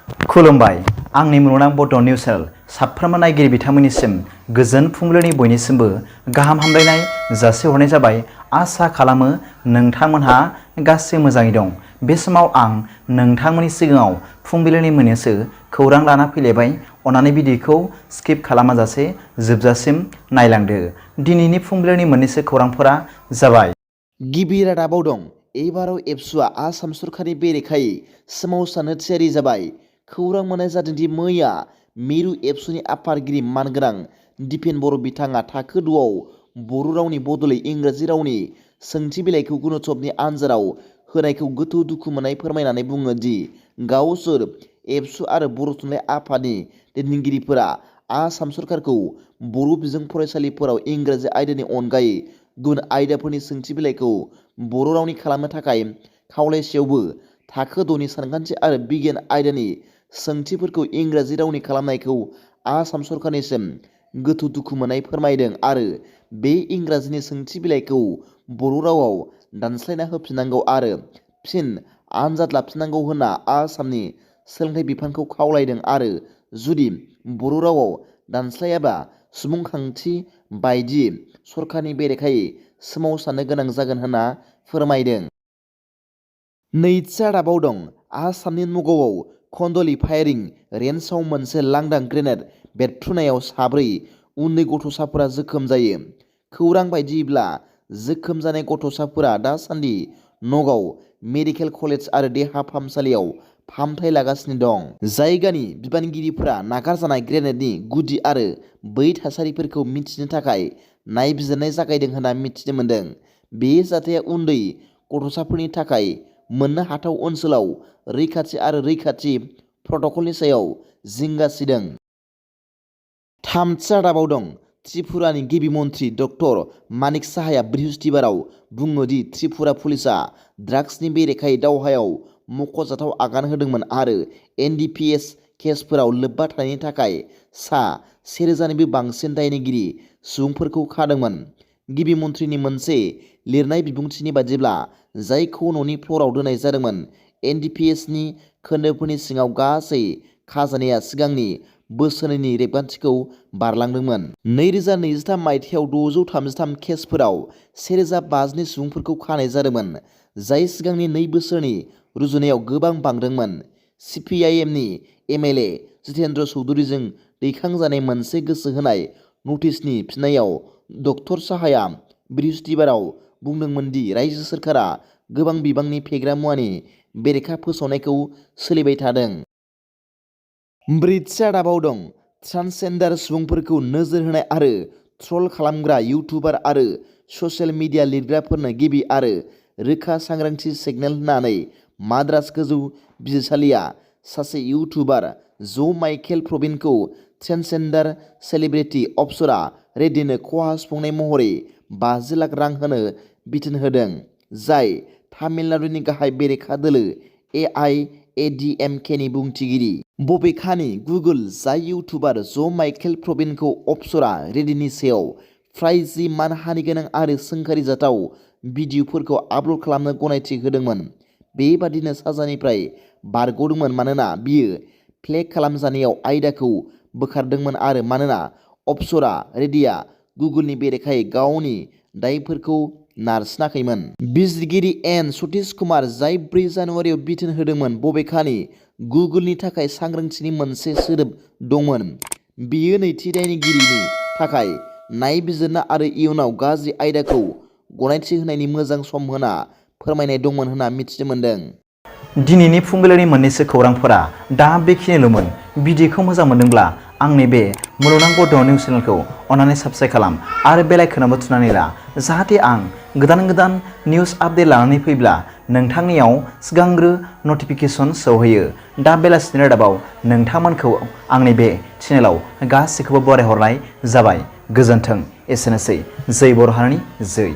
खुलुमबाय आंनि मुलुगनां बड' निउस चेनेल साफ्रोमबो नायगिरि बिथांमोननिसिम गोजोन फुंबिलिनि बयनिसिमबो गाहाम हामलायनाय जासिहरनाय जाबाय। आसा खालामो नोंथांमोनहा गासै मोजाङै दं। बे समाव आं नोंथांमोननि सिगाङाव फुंबिलिनि मोननैसो खौरां लाना फैलायबाय। अन्नानै भिडिअखौ स्किप खालामाजासे जोबजासिम नायलांदो। दिनैनि फुंबिलिनि मोननैसो खौरांफोरा जाबाय। गिबि रादाबाव दं एबाराव एबसुआ आसाम सरकारनि बेरेखायै सोमावसारनो थियारि जाबाय। खौरां मोननाय जादों दि मैया मिरु एबसुनि आफादगिरि मानगोनां दिपेन बर' बिथाङा थाखो 2आव बर' रावनि बदलै इंराजि रावनि सोंथि बिलाइखौ गुनउत्सबनि आनजादाव होनायखौ गोथौ दुखु मोननाय फोरमायनानै बुङो दि गावसोर एबसु आरो बर' थुनलाइ आफादनि दैदेनगिरिफोरा आसाम सरकारखौ बर' बिजों फरायसालिफोराव इंराजि आयदानि अनगायै गुबुन आयदाफोरनि सोंथि बिलाइखौ बर' रावनि खालामनो थाखाय खावलायसेयावबो थाखो 2नि सानखान्थि आरो बिगियान आयदानि सोंथिफोरखौ इंराजि रावनि खालामनायखौ आसाम सरकारनिसिम गोथौ दुखु मोननाय फोरमायदों आरो बे इंराजिनि सोंथि बिलाइखौ बर' रावाव दानस्लायना होफिननांगौ आरो फिन आनजाद लाफिननांगौ होनना आसामनि सोलोंथाइ बिफानखौ खावलायदों आरो जुदि बर' रावाव दानस्लायाबा सुबुंखान्थि बायदि सरकारनि बेरेखायै सोमावसारनो गोनां जागोन होनना फोरमायदों। नैथि रादाबाव दं आसामनि नगावआव खन्दलि फायारिं रेन्जआव मोनसे लांदां ग्रेनेड बेरफ्रुनायाव 4 उन्दै गथ'साफोरा जोखोम जायो। खौरां बायदिब्ला जोखोम जानाय गथ'साफोरा दासान्दि नगाव मेडिकेल कलेज आरो देहा फाहामसालियाव फाहामथाय लागासिनो दं। जायगानि बिबानगिरिफोरा नागारजानाय ग्रेनेडनि गुदि आरो बै थासारिफोरखौ मिथिनो थाखाय नायबिजिरनाय जागायदों होनना मिथिनो मोन्दों। बे जाथाया उन्दै गथ'साफोरनि थाखाय मोननो हाथाव ओनसोलाव रैखाथि आरो रैखाथि प्रट'कलनि सायाव जिंगा सिदों। थामथि रादाबाव दं त्रिपुरानि गिबि मन्थ्रि डक्टर मानिक साहाया बृहस्पतिबाराव बुङो दि त्रिपुरा पुलिसआ ड्राग्सनि बेरेखायै दावहायाव मख'जाथाव आगान होदोंमोन आरो NDPS केसफोराव लोब्बा थानायनि थाखाय सा 1000निबो बांसिन दायनिगिरि सुबुंफोरखौ खादोंमोन। गिबि मन्थ्रिनि मोनसे लिरनाय बिबुंथिनि बादिब्ला जायखौ न'नि फ्ल'राव दोननाय जादोंमोन NDPSनि खोन्दोफोरनि सिङाव गासै खाजानाया सिगांनि बोसोरनैनि रेबगान्थिखौ बारलांदोंमोन। 2023 मायथाइयाव 633 केसफोराव 1050 सुबुंफोरखौ खानाय जादोंमोन, जाय सिगांनि 2 बोसोरनि रुजुनायाव गोबां बांदोंमोन। CPIMनि MLA जितेन्द्र चौधुरीजों दैखांजानाय मोनसे गोसो होनाय नटिसनि फिननायाव डक्टर साहाया बृहस्पतिबाराव बुंदोंमोन दि रायजो सोरखारा गोबां बिबांनि फेग्रा मुवानि बेरेखा फोसावनायखौ सोलिबाय थादों। ब्रैथि रादाबाव दं ट्रान्सजेन्डार सुबुंफोरखौ नोजोर होनाय आरो ट्रल खालामग्रा इउटुबार आरो ससियेल मिडिया लिरग्राफोरनो गिबि आरो रोखा सांग्रांथि सिगनेल होननानै माद्रास गोजौ बिजिरसालिया सासे इउटुबार माइकेल प्रबिनखौ ट्रान्सजेन्डार सेलिब्रिटि अप्सरा रेड्डीनो खहा सुफुंनाय महरै 50 लाख रां होनो बिथोन होदों, जाय तामिलनाडुनि गाहाय बेरेखा दोलो AIADMKनि बुंथिगिरि। बबेखानि गुगोल जाय इउटुबार माइकेल प्रबिनखौ अप्सरा रेड्डीनि सायाव फ्राय 10 मानहानि गोनां आरो सोंखारिजाथाव भिडिअफोरखौ आपल'ड खालामनो गनायथि होदोंमोन, बेबादिनो साजानिफ्राय बारग'दोंमोन मानोना बियो फ्लेग खालामजानायाव आयदाखौ बोखारदोंमोन आरो मानोना अप्सरा रेड्डीआ गुगोलनि बेरेखायै गावनि दायफोरखौ नारसिनाखैमोन। बिजिरगिरि एन सतीश कुमार, जाय 4 जानुवारियाव बिथोन होदोंमोन, बबेखानि गुगोलनि थाखाय सांग्रांथिनि मोनसे सोदोब दंमोन। बियो नैथि दायनिगिरिनि थाखाय नायबिजिरनो आरो इयुनाव गाज्रि आयदाखौ गनायथि होनायनि मोजां सम होना फोरमायनाय दंमोन होनना मिथिनो मोन्दों। दिनैनि फुंबिलिनि मोननैसो खौरांफोरा दा बेखिनिल'मोन। भिडिअखौ मोजां मोनदोंब्ला आंनि बे मुलुगनां बड' निउस चेनेलखौ अन्नानै साबस्क्राइब खालाम आरो बेल आइकनआवबो थुनानै ला, जाहाथे आं गोदान निउस आपडेट लानानै फैब्ला नोंथांनियाव सिगांग्रो नटिफिकेसन सौहैयो। दा बेलासिनि रादाबाव नोंथांमोनखौ आंनि बे चेनेलाव गासैखौबो बरायहरनाय जाबाय। गोजोन्थों। एसेनोसै। जै बर' हारिनि जै।